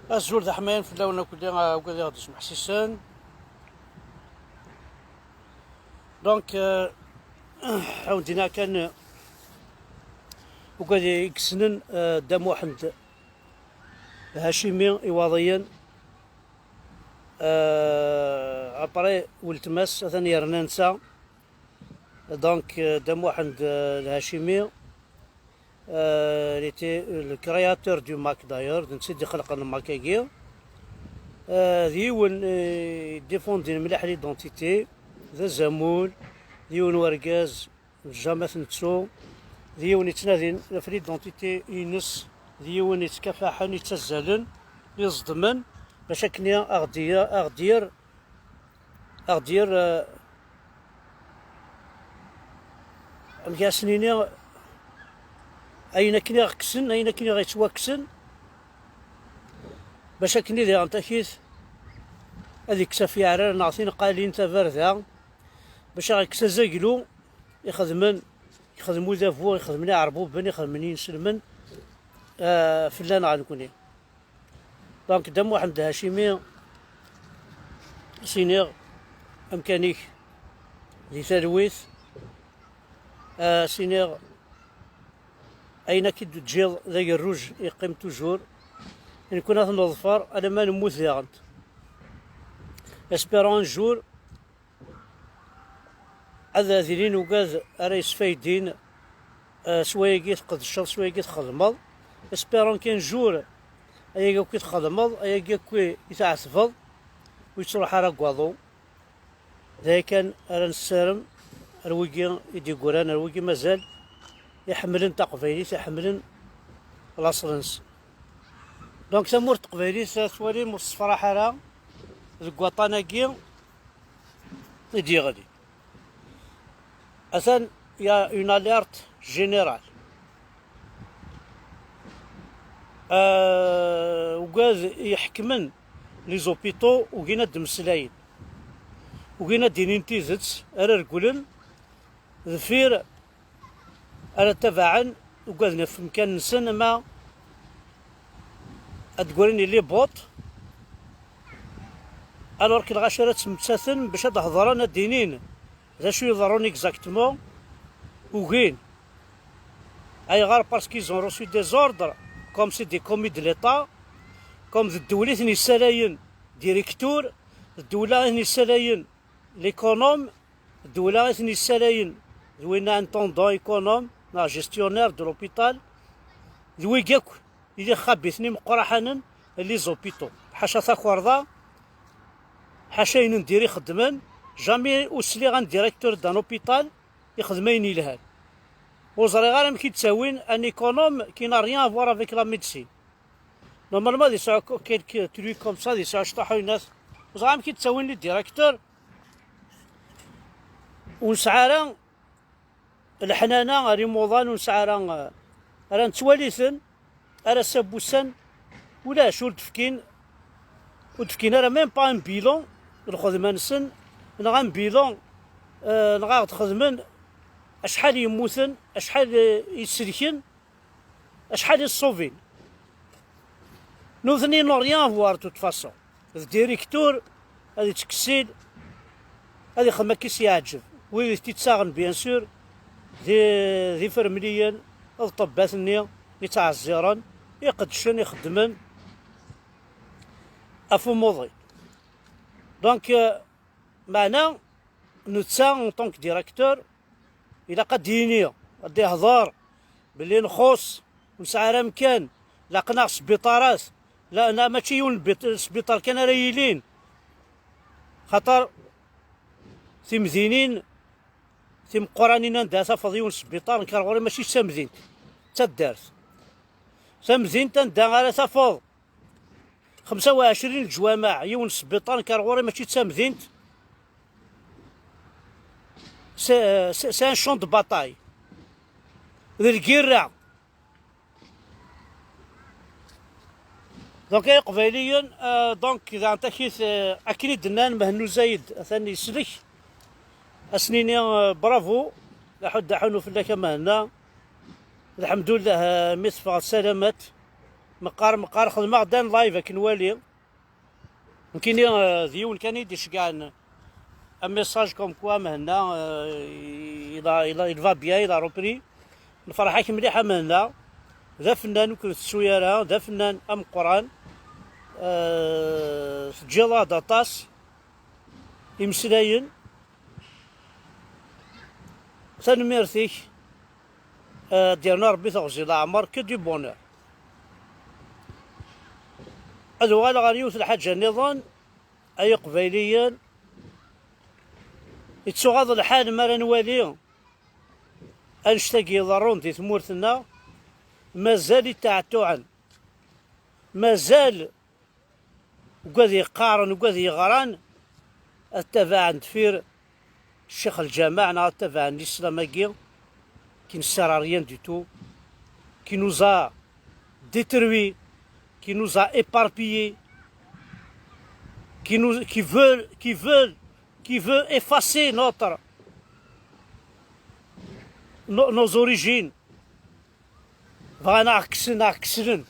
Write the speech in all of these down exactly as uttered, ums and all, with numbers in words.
Azul d aḥmayan fell-awen akk, wid i ɣ-d-ismeḥsisen. Donc, euh, ḥawdina kan, euh, ugad i yessnen, euh, Dda Muḥend Hacimi Iwaḍiyen, euh, après weltma-s atan yerna netta. Donc, euh, Dda Muḥend, euh, Lhacimi, euh, il était le créateur du MAK d'ailleurs, d netta i d-ixelqen le MAK-agi. Euh, d yiwen, euh, i défendin mliḥ l'identité, d azamul, d yiwen wergaz, jamais t-nettu, d yiwen yettnadin ɣef l'identité-ines, d yiwen yettkafaḥen, yettazzalen, yeẓedmen, bac akken a ɣ-d-, a ɣ-d-yerr a ɣ-d-yerr, eh, amek ara s-nini, ayen akken i ɣ-kksen, ayen akken i ɣ-yettwakksen, bac akken i diɣen takit ad ikkes ɣef yeɛrar neɣ tineqqalin tabarda, bac a ɣ-ikkes azaglu ixedmen, ixedm udabu, ixedmen iɛerbuben, ixedmen inselmen, eh, fell-aneɣ nekkni. Donc, Dda Muḥend Hacimi, siniɣ amkan-ik di talwit, ah, siniɣ ayen akka i d-teǧǧiḍ d agerruj yeqqim toujours, nekkni ad t-neḍfer alamma nemmut diɣen. Espérons un jour ad d-ilin ugad ara yesfaydin, eh, s wayagi tqedceḍ, s wayagi txedmeḍ. Espérons qu'un jour ayagi akk i txedmeḍ, ayagi akk i tɛetbeḍ, ur yettruḥ ara deg waḍu. D aya kan ara nessarem ar wigi i d-yeggran, ar wigi mazal iḥemmlen taqbaylit, iḥemmlen laṣel-nsen. Donc tamurt n teqbaylit, eh, twalim ur tessefraḥ ara deg waṭṭan-agi i d-yeɣli. Atan, il y a une alerte générale. Euh, ugad iḥekmen les hôpitaux ugin ad d-mmeslayen, ugin ad d-inin tidet, ara regglen deffir, ara tabaɛen, ugaden ɣef wemkan-nsen, ama ad d-grin les bottes, alors que lɣaci ara ttmettaten bac ad d-hedren, ad d-inin d acu iḍerrun exactement, ugin. Ayɣer? Parce qu'ils ont reçu des ordres, comme c'est des commis de l'État, comme d ddewla i ten-yessalayen directeur, d ddewla i ten-yessalayen l'économe, d ddewla i ten-yessalayen d winna intendant économe neɣ gestionnaire de l'hôpital, d wigi akk i d ixabiten imeqqraḥanen n les hôpitaux. Ḥaca takerḍa, ḥaca ayen n diri xeddmen, jamais ur sliɣ un directeur d'un hôpital ixdem ayen yelhan. Ur ẓriɣ ara amek i d-ttawin un économe qui n'a rien à voir avec la médecine. Normalement, ad yesɛu quelques trucs comme ça, ad yesɛu cṭuḥ ayennat. Ur ẓriɣ amek i d-ttawin les directeurs ur nesɛi ara leḥnana ar imuḍan, ur nesɛi ara, ara nettwali-ten, ara s abussan, ulac, ur d-fkin, ur d-fkin ara même pas un bilan n lxedma-nsen, neɣ un bilan, euh, neɣ a ɣ-d-xedmen acḥal yemmuten, acḥal, euh, yesselken, acḥal i ṣṣubin. Nutni n'ont rien à voir de toute façon. D directeur, ad yettkessil, ad ixdem akka i s-yeɛǧeb. Wid i t-ittaɣen, bien sûr, d, d ifermliyen, d ṭṭebbat-nni yettɛezziren, iqeddcen, ixeddmen ɣef umuḍin. Donc, euh, meɛna, netta, en tant que directeur, ilaq ad d-yini, ad d-ihḍer belli nxuṣ, ur nesɛi ara amkan, laqen-aɣ sbiṭarat, la, la, mačči yiwen n sbiṭ-, sbiṭar kan ara yilin, xaṭer timdinin timeqqranin anda ara tafeḍ yiwen n sbiṭar, nekk ar ɣur-i mačči d tamdint, d taddart. Tamdint anda ara tafeḍ xemsa u ɛecrin leǧwameɛ, yiwen n sbiṭar, nekk ar ɣur-i mačči d tamdint. C'est, c'est, c'est un champ de bataille. D lgirra. Donc, ay Iqbayliyen, euh, donc, daɣen takit, euh, akken i d-nnan, Mhennu Zayed atan yeslek. Ad s-nini, euh, bravo. Laḥud daḥunu fell-ak a Mhenna. Lḥemdullah, euh, mi teffɣeḍ salamat. Meqqar, meqqar xedmeɣ-d un live akken wali. Nekkini, euh, d yiwen kan i d-iceggɛen un message comme quoi Mhenna, euh, il a, il a, il va bien, il a repris. Nferḥ-ak mliḥ a Mhenna. D afennan ur k-ntettu ara, d afennan ameqqran. Euh, teǧǧiḍ-aɣ-d aṭas imeslayen. Tanemmirt-ik. Euh, ad d-yernu Rebbi teɣzi leɛmer, que du bonheur. Ad uɣaleɣ ɣer yiwet lḥaǧa nniḍen, ay Iqbayliyen, yettuɣaḍ lḥal mi ara nwali annect-agi iḍerrun di tmurt-nneɣ, mazal itɛettuɛen, mazal ugad yeqqaren, ugad yeɣran, ad tabaɛen deffir Ccix Lǧameɛ neɣ ad tabaɛen l'islam-agi qui ne sert à rien du tout, qui nous a détruits, qui nous a éparpillés, qui nous, qui veulent, qui veulent, qui veut effacer notre, nos, nos origines. Bɣan ad ɣ-kksen, ad ɣ-kkeslen.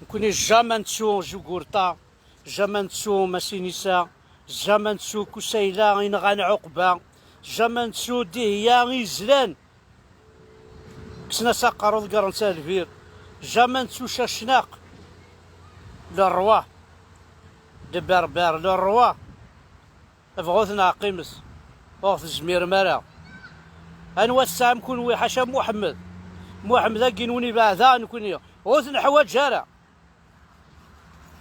Nekkni jamais nettu Jugurta, jamais nettu Masinisa, jamais nettu Kusayla i nɣan Ɛuqba, jamais nettu Dihya i yezlan. Kksen-as aqerru, ḍeggren-tt ar lbir. Jamais nettu Cacnaq, le roi de Berbère, le roi. Bɣut neɣ qqimet, ur ɣ-tezmirem ara. Anwa tesɛam kunwi ḥaca Muḥemmed? Muḥemmed-agi-nwen ibeɛda nekkni, ur t-neḥwaǧ ara.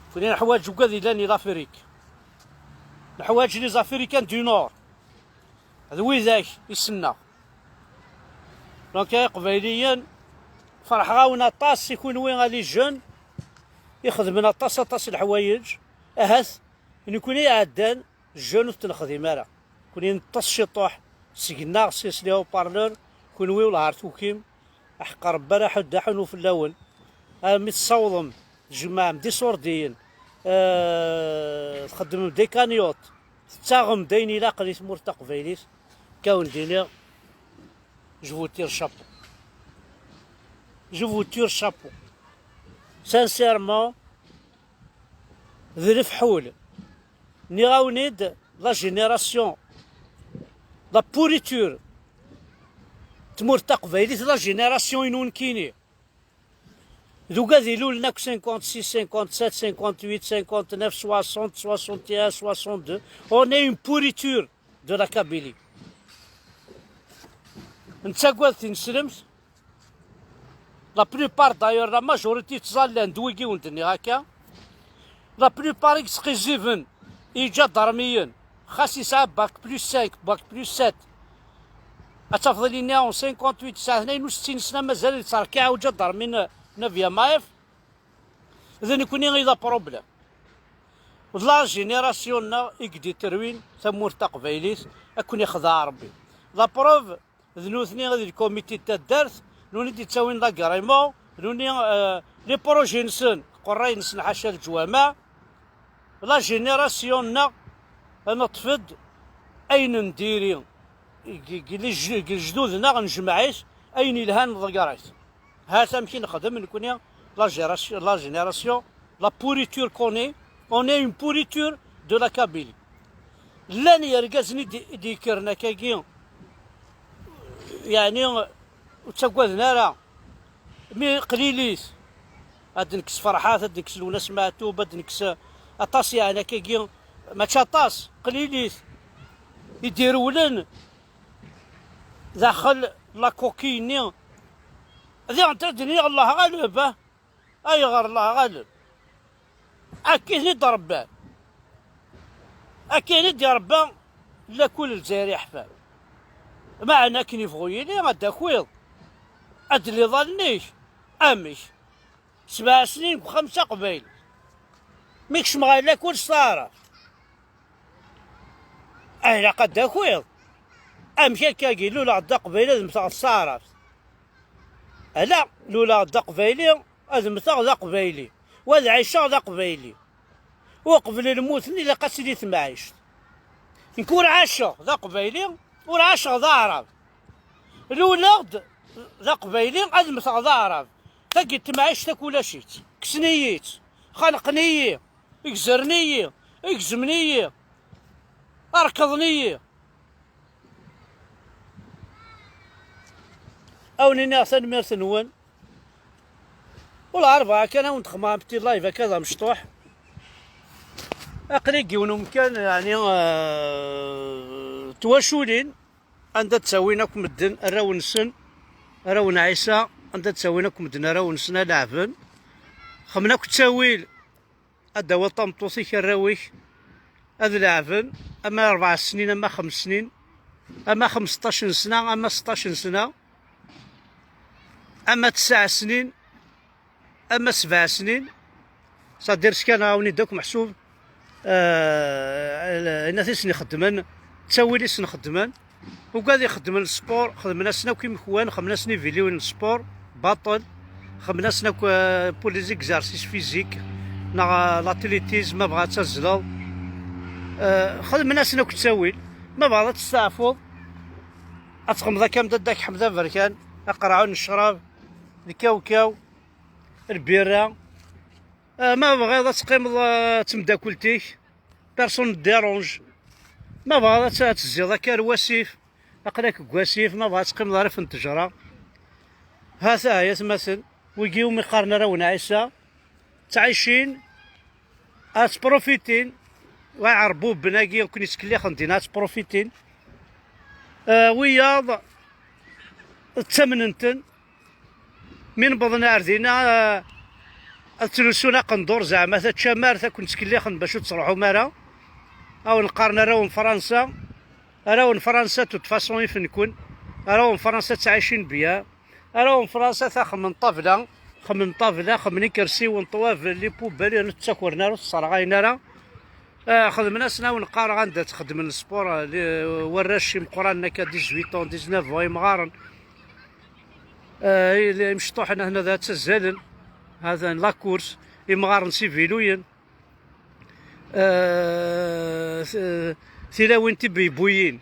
Nekkni neḥwaǧ ugad yellan i l'Afrique. Neḥwaǧ les Africains du Nord. D widak i ssneɣ. Donc, ay Iqbayliyen, ferḥeɣ-awen aṭas i kunwi a les jeunes ixedmen aṭas, aṭas n leḥwayeǧ. Ahat nekkni iɛeddan, jeunes ur t-nexdim ara. Nekkni neṭṭes ciṭuḥ seg-neɣ, si les haut-parleurs, kunwi wellah ar tukim, aḥeqq Rebbi ara ḥudd aḥunu fell-awen. Armi tessawḍem tjemɛem d iṣurdiyen, euh, txeddmem des cagnottes, tettaɣem-d ayen ilaqen i tmurt taqbaylit, kawen d-iniɣ, je vous tire chapeau. Je vous tire chapeau. Sincèrement, d lefḥul. Nniɣ-awen-id, la génération, la pourriture, tmurt taqbaylit, la génération-inu nekkini. D ugad ilulen akk cinquante-six, cinquante-sept, cinquante-huit, cinquante-neuf, soixante, soixante et un, soixante-deux. On est une pourriture de la Kabylie. Nettagad tineslemt. La plupart, d'ailleurs, la majorité ttẓallan d wigi wen-d-nniɣ akka. La plupart i yettqizziben iǧadarmiyen, xas yesɛa bac plus cinq, bac plus sept, ad tafeḍ il est né en cinquante-huit, tesɛa tnayen u settin sna, mazal yettrekkib uǧadarmi n, n Via Maef. D nekkni i d aproblem. D la génération-nneɣ i yediterwin tamurt taqbaylit, ad ken-ixdeɛ Rebbi. La preuve, d nutni i d lkomiti n taddart, nutni i d-ittawin l'agrément, nutni, euh, les projets-nsen, qerray-nsen ḥaca leǧwameɛ. La génération-nneɣ, neṭṭef-d ayen n diri, deg, deg, deg lejdud-nneɣ, nejmeɛ-it, ayen ilhan nḍegger-it. Hat amek i nexdem nekkni, la génération, la génération, la pourriture qu'on est, on est une pourriture de la Kabylie. Llan yergazen i d-, i d-yekkren akkagi, yeɛni ur ttaggaden ara, mi qlilit, ad d-nekkes Ferḥat, ad d-nekkes Lwennas Meɛtub, ad d-nekkes aṭas, yeɛni akkagi, mačči aṭas, qlilit, i d-irewlen daxel la coquille-nni. Diɣen ad d-iniɣ Allah ɣaleb, ah. Ayɣer Allah ɣaleb? Akka i ten-id-rebban. Akka i ten-id-irebba lakul Lezzayer iḥfan. Meɛna akken yebɣu yili, ad d-takiḍ, ad d-tiliḍ allen-ik. Amek? Sebɛa snin deg uxxam s aqbayli. Mi kecmeɣ ɣer lakul s taɛrabt. Ah, ilaq ad d-takiḍ. Amek akka-agi, luleɣ-d d aqbayli, ad mmteɣ s taɛrabt? Ala, luleɣ-d d aqbayli, ad mmteɣ d aqbayli, wa ad ɛiceɣ d aqbayli. Uqbel lmut-nni ilaq ad tili temɛict. Nekk ur ɛaceɣ d aqbayli, ur ɛaceɣ d aɛrab. Luleɣ-d d aqbayli, ad mmteɣ d aɛrab. Tagi n temɛict akk ulac-itt. Kksen-iyi-tt. Xanqen-iyi. Gzern-iyi. Gezmen-iyi. Rekḍen-iyi. Awen-iniɣ tanemmirt-nwen. Ur ɛerbeɣ kan, awen-d-xemmeɣ un petit live akka d amecṭuḥ. Aql-i deg yiwen umkan, yeɛni, eh, twaculin, anda ttawin akk medden arraw-nsen, arraw n Ɛisa, anda ttawin akk medden arraw-nsen ad leɛben. Xemmen akk ttawil, ad d-tawiḍ tameṭṭut-ik, arraw-ik, ad leɛben, ama rebɛa snin, ama xems snin, ama xemseṭṭac n sna, ama seṭṭac n sna, ama tesɛa snin, ama sebɛa snin. C'est-à-dire kan awen-id akk meḥsub, eh, ayen i sen-ixeddmen, ttawil i sen-xeddmen. Ugad ixeddmen sport, xedmen-asen akk imekwan, xedmen-asen iviluyen n sport, baṭel, xedmen-asen akk, eh, pour les exercices physiques, neɣ, eh, l'athlétisme, ma bɣa ad tazzleḍ. Eh, xedmen-asen akk ttawil. Ma bɣa ad testeɛfuḍ, ad txedmeḍ akka am dadda-k Ḥmed Aberkan, aqerɛun n ccrab, lkawkaw, lbirra. Eh, ma bɣiḍ ad teqqimeḍ, eh, d temdakkelt-ik, personne ne dérange. Ma bɣiḍ ad t-, ad tezziḍ akka ar wasif, aql-ak deg wasif, ma bɣiḍ ad teqqimeḍ rrif n ttejra. Ha-t-a, ay atmaten, wigi umi qqaren arraw n Ɛisa, ttɛicin, ad sprofitin, wa iɛerbuben-agi ken-ittkellixen din, ad sprofitin. Eh, wiyaḍ, ttamnen-ten, mi newwḍen ar dinna, eh, ad ttlusun aqendur, zeɛma ta d tamart, ad ken-ttkellixen bac ur tettruḥum ara. Awen qqaren arraw n Fransa, arraw n Fransa, de toute façon, ifen-ken, arraw n Fransa ttɛicin bien, arraw n Fransa ta xemmen ṭṭabla, xemmen ṭṭabla, xemmen ikersiwen, ṭṭwabel, les poubelles, ur ttakren ara, ur tesserɣayen ara. Ah, xedmen-asen, awen qqareɣ, anda ttxeddmen sport, ah, li-, warrac imeqqranen akka, dix-huit ans, dix-neuf ans, imɣaren. Ah, i-, imecṭuḥen hna da ttazzalen, hatan la course, imɣaren s iviluyen. Ah, t-, tilawin tibeybuyyin,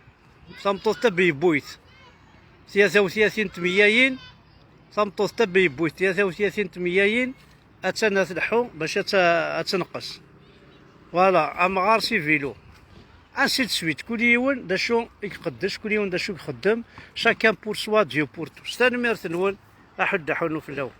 tameṭṭut tabeybuyt, tlata u tlatin tmeyyayin, tameṭṭut tabeybuyt, tlata u tlatin tmeyyayin, attan ad tleḥḥu bac ad t-, ad tenqes. Voilà, amɣar s ivilu. Ainsi de suite, kul yiwen d acu i iqeddec, kul yiwen d acu i ixeddem, chacun pour soi, Dieu pour tous. Tanemmirt-nwen, aḥuddu aḥunnu fell-awen.